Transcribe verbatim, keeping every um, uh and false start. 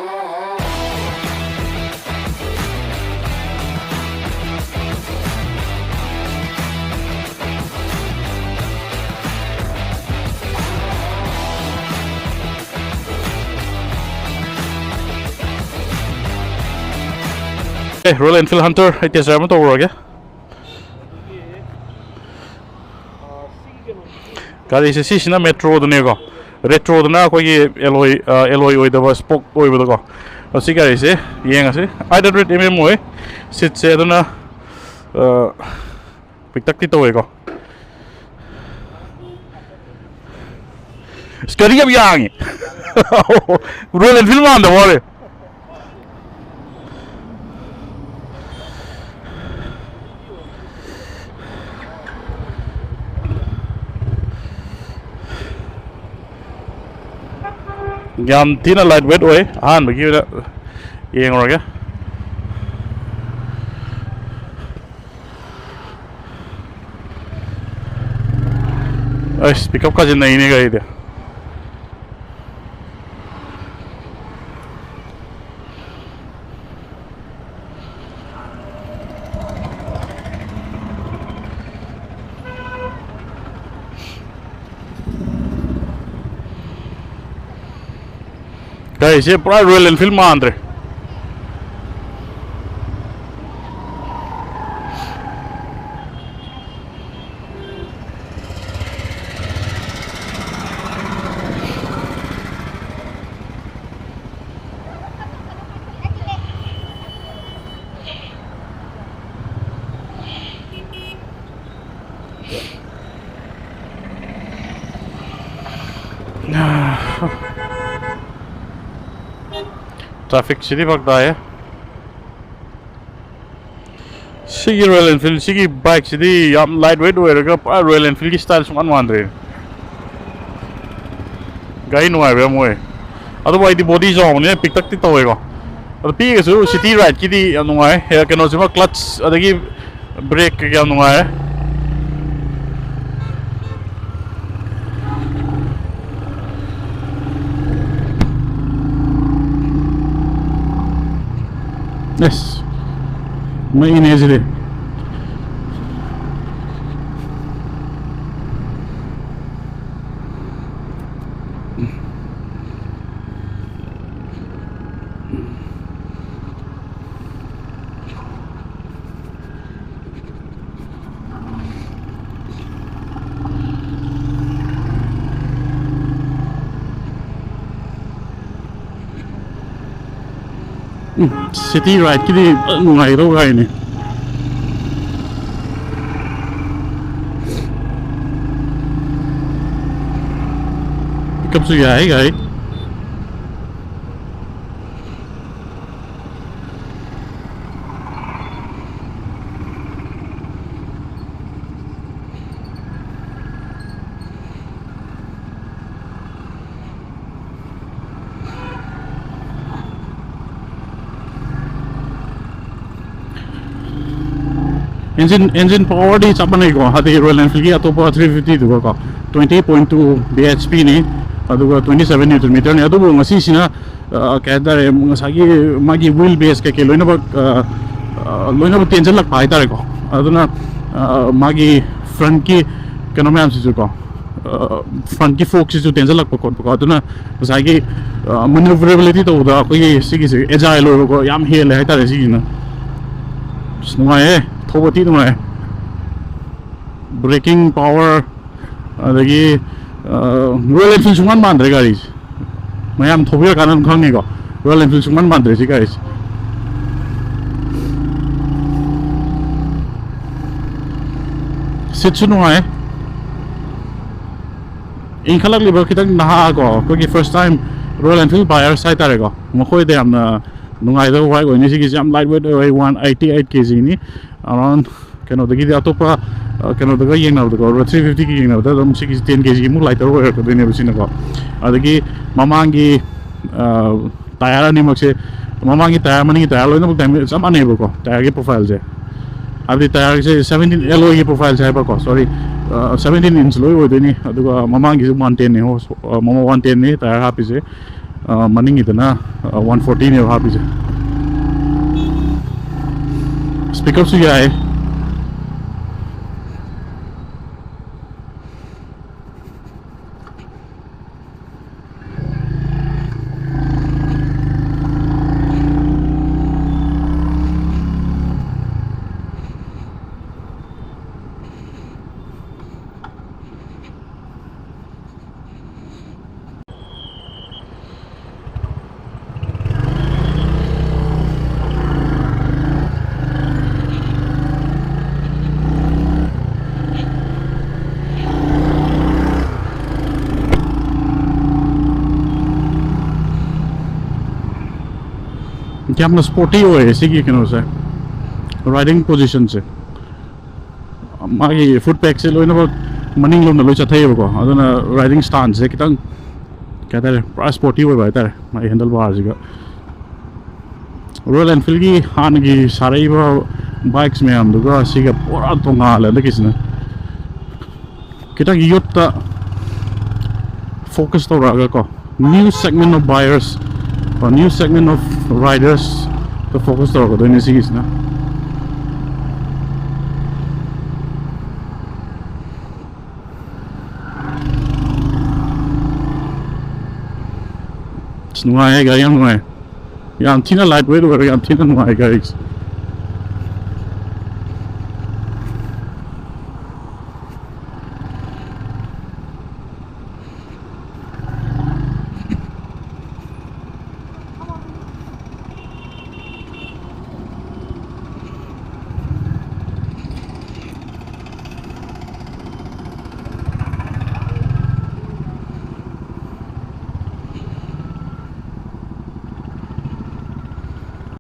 ꯑꯦ, Royal Enfield Hunter ꯑꯩ test drive ꯑꯃ ꯇꯧꯔꯨꯔꯒꯦ꯫ ꯒꯥꯔꯤꯁꯦ ꯁꯤꯁꯤꯅ Metroꯗꯨꯅꯦꯀꯣ, Retroꯗꯨꯅ ꯑꯩꯈꯣꯏꯒꯤ alloy, ꯑ, alloy ꯑꯣꯏꯗꯕ spoke ꯑꯣꯏꯕꯗꯣꯀꯣ꯫ ꯑꯗꯣ ꯁꯤ ꯒꯥꯔꯤꯁꯦ ꯌꯦꯡꯉꯁꯤ, eight hundred mm ꯑꯣꯏ seatꯁꯦ, ꯑꯗꯨꯅ, ꯑ, ꯄꯤꯛꯇꯛꯇꯤ ꯇꯧꯋꯦꯀꯣ꯫ ꯑꯁ, ꯒꯥꯔꯤ ꯌꯥꯝ ꯌꯥꯡꯉꯤ꯫ Royal Enfield ꯃꯥꯟꯗꯕ ꯋꯥꯅꯦ꯫ ꯌꯥꯝ ꯊꯤꯅ light weight ꯑꯣꯏ꯫ ꯑꯍꯥꯟꯕꯒꯤ ꯑꯣꯏꯅ ꯌꯦꯡꯉꯨꯔꯒꯦ꯫ ꯑꯩꯁ, pickup ꯀꯥꯁꯦ ꯅꯩꯅꯦ ꯒꯥꯔꯤꯗꯤ꯫ ꯒꯥꯔꯤꯁꯦ ꯄꯨꯔꯥ Royal Enfield ꯃꯥꯟꯗ꯭ꯔꯦ꯫ Trafficꯁꯤꯗꯤ ꯐꯔꯛ ꯇꯥꯏꯌꯦ꯫ ꯁꯤꯒꯤ Royal Enfield, ꯁꯤꯒꯤ bikeꯁꯤꯗꯤ ꯌꯥꯝ light weight ꯑꯣꯏꯔꯒ ꯄꯨꯔꯥ Royal Enfieldꯀꯤ style ꯁꯨꯡꯃꯥꯟ ꯃꯥꯟꯗ꯭ꯔꯦ꯫ ꯒꯥꯔꯤ ꯅꯨꯡꯉꯥꯏꯕ ꯌꯥꯝ ꯑꯣꯏ꯫ ꯑꯗꯨꯕꯨ ꯑꯩꯗꯤ body ꯆꯥꯎꯕꯅꯤꯅ ꯄꯤꯛꯇꯛꯇꯤ ꯇꯧꯋꯦꯀꯣ꯫ ꯑꯗꯣ ꯄꯤꯛꯑꯒꯁꯨ city rideꯀꯤꯗꯤ ꯌꯥꯝ ꯅꯨꯡꯉꯥꯏ꯫ ꯍꯦ, ꯀꯩꯅꯣꯁꯤꯃ clutch ꯑꯗꯒꯤ brake ꯀꯩꯀꯥ ꯌꯥꯝ ꯅꯨꯡꯉꯥꯏꯔꯦ꯫ ꯑꯦꯁ, ꯃꯩꯅꯦ ꯁꯤꯗꯤ꯫ ꯎꯝ, city ride ꯀꯤꯗꯤ ꯐꯖꯅ ꯅꯨꯡꯉꯥꯏꯒꯗꯧꯕ ꯒꯥꯔꯤꯅꯤ꯫ Pickup ꯁꯨ ꯌꯥꯏ ꯒꯥꯔꯤ꯫ Engine, engine power ꯗꯤ ꯆꯞ ꯃꯥꯟꯅꯩꯀꯣ, ꯍꯥꯏꯗꯤ Royal Enfield ꯒꯤ ꯑꯇꯣꯞꯄ three fifty ꯗꯨꯒ ꯀꯣ꯫ Twenty point two B H P ꯅꯤ, ꯑꯗꯨꯒ twenty seven Newton meter ꯅꯤ꯫ ꯑꯗꯨꯕꯨ ꯉꯁꯤꯁꯤꯅ, ꯑ, ꯀꯩ ꯍꯥꯏꯇꯥꯔꯦ, ꯉꯁꯥꯏꯒꯤ ꯃꯥꯒꯤ wheel base ꯀꯩꯀꯩ ꯂꯣꯏꯅꯃꯛ, ꯑ, ꯑ, ꯂꯣꯏꯅꯃꯛ ꯇꯦꯟꯁꯤꯜꯂꯛꯄ ꯍꯥꯏꯇꯥꯔꯦꯀꯣ꯫ ꯑꯗꯨꯅ, ꯑ, ꯃꯥꯒꯤ front ꯀꯤ ꯀꯩꯅꯣ ꯃꯌꯥꯝꯁꯤꯁꯨ ꯀꯣ, ꯐ꯭ꯔꯟꯠꯀꯤ ꯐꯣꯔꯛꯁꯤꯁꯨ ꯇꯦꯟꯁꯤꯜꯂꯛꯄ ꯈꯣꯠꯄꯀꯣ, ꯑꯗꯨꯅ ꯉꯁꯥꯏꯒꯤ, ꯑ, maneuverability ꯇꯧꯕꯗ ꯑꯩꯈꯣꯏꯒꯤ ꯁꯤꯒꯤꯁꯦ agile ꯑꯣꯏꯕꯀꯣ, ꯌꯥꯝ ꯍꯦꯜꯂꯦ ꯍꯥꯏꯇꯥꯔꯦ ꯁꯤꯒꯤꯁꯤꯅ꯫ ꯑꯁ, ꯅꯨꯡꯉꯥꯏꯌꯦ, ꯊꯧꯕ ꯊꯤ ꯅꯨꯡꯉꯥꯏ꯫ Braking power, ꯑꯗꯒꯤ, ꯑ, Royal Enfield ꯁꯨꯡꯃꯥꯟ ꯃꯥꯟꯗ꯭ꯔꯦ ꯒꯥꯔꯤꯁꯦ꯫ ꯃꯌꯥꯝ ꯊꯧꯕꯤꯔꯀꯥꯟꯗ ꯑꯗꯨꯝ ꯈꯪꯅꯤꯀꯣ, Royal Enfield ꯁꯨꯡꯃꯥꯟ ꯃꯥꯟꯗ꯭ꯔꯦ ꯁꯤ ꯒꯥꯔꯤꯁꯦ꯫ Seat ꯁꯨ ꯅꯨꯡꯉꯥꯏ꯫ ꯏꯟꯈꯠꯂꯛꯂꯤꯕ ꯈꯤꯇꯪ ꯅꯍꯥ ꯀꯣ, ꯑꯩꯈꯣꯏꯒꯤ first time Royal Enfield buyers ꯍꯥꯏꯇꯥꯔꯦꯀꯣ, ꯃꯈꯣꯏꯗ ꯌꯥꯝꯅ ꯅꯨꯡꯉꯥꯏꯗꯕ bike ꯑꯣꯏꯅꯤ꯫ ꯁꯤꯒꯤꯁꯤ ꯌꯥꯝ light weight ꯑꯣꯏ, one eighty eight K G ꯅꯤ꯫ Around ꯀꯩꯅꯣꯗꯒꯤꯗꯤ, ꯑꯇꯣꯞꯄ, ꯑ, ꯀꯩꯅꯣꯗꯒ ꯌꯦꯡꯅꯕꯗꯀꯣ, Royal three fifty ꯒ ꯌꯦꯡꯅꯕꯗ ꯑꯗꯨꯝ ꯁꯤꯒꯤꯁꯤ ten K G ꯃꯨꯛ lighter ꯑꯣꯏꯔꯛꯀꯗꯣꯏꯅꯦꯕ ꯁꯤꯅꯀꯣ꯫ ꯑꯗꯒꯤ ꯃꯃꯥꯡꯒꯤ, ꯑ, tyre ꯑꯅꯤꯃꯛꯁꯦ, ꯃꯃꯥꯡꯒꯤ tyre, ꯃꯅꯤꯡꯒꯤ tyre ꯂꯣꯏꯅꯃꯛ diameter ꯆꯞ ꯃꯥꯟꯅꯩꯕꯀꯣ, tyre ꯒꯤ profile ꯁꯦ꯫ ꯍꯥꯏꯕꯗꯤ tyre ꯁꯦ seventeen alloy ꯒꯤ profile ꯁꯦ ꯍꯥꯏꯕꯀꯣ, sorry, ꯑ, seventeen inch ꯂꯣꯏ ꯑꯣꯏꯗꯣꯏꯅꯤ꯫ ꯑꯗꯨꯒ ꯃꯃꯥꯡꯒꯤꯁꯨ one ten ꯅꯦ, ꯑ, ꯃꯃꯥꯡ one ten ꯅꯤ tyre ꯍꯥꯞꯄꯤꯁꯦ꯫ ꯑ, ꯃꯅꯤꯡꯒꯤꯗꯅ, ꯑ, one forty ꯅꯦꯕ ꯍꯥꯞꯄꯤꯁꯦ꯫ Speakerꯁꯨ ꯌꯥꯏ꯫ ꯌꯥꯝꯅ sporty ꯑꯣꯏꯌꯦ ꯁꯤꯒꯤ ꯀꯩꯅꯣꯁꯦ, riding positionꯁꯦ꯫ ꯃꯥꯒꯤ foot pegꯁꯦ ꯂꯣꯏꯅꯃꯛ ꯃꯅꯤꯡꯂꯣꯝꯗ ꯂꯣꯏ ꯆꯠꯊꯩꯑꯕꯀꯣ, ꯑꯗꯨꯅ riding stanceꯁꯦ ꯈꯤꯇꯪ, ꯀꯩ ꯍꯥꯏꯇꯥꯔꯦ, ꯄꯨꯔꯥ sporty ꯑꯣꯏꯕ ꯍꯥꯏꯇꯥꯔꯦ ꯃꯥꯒꯤ handlebarꯁꯤꯒ꯫ Royal Enfieldꯒꯤ ꯍꯥꯟꯅꯒꯤ ꯁꯥꯔꯛꯏꯕ bikes ꯃꯌꯥꯝꯗꯨꯒ ꯁꯤꯒ ꯄꯨꯔꯥ ꯇꯣꯉꯥꯜꯂꯦ ꯍꯟꯗꯛꯀꯤꯁꯤꯅ꯫ ꯈꯤꯇꯪ youthꯇ focus ꯇꯧꯔꯛꯑꯒ ꯀꯣ, new segment of buyers, new segment of ridersꯇ focus ꯇꯧꯔꯛꯀꯗꯣꯏꯅꯦ ꯁꯤꯒꯤꯁꯤꯅ꯫ ꯑꯁ, ꯅꯨꯡꯉꯥꯏꯌꯦ, ꯒꯥꯔꯤ ꯌꯥꯝ ꯅꯨꯡꯉꯥꯏ꯫ ꯌꯥꯝ ꯊꯤꯅ light weight ꯑꯣꯏꯔꯒ ꯌꯥꯝ ꯊꯤꯅ ꯅꯨꯡꯉꯥꯏ ꯒꯥꯔꯤꯁꯦ꯫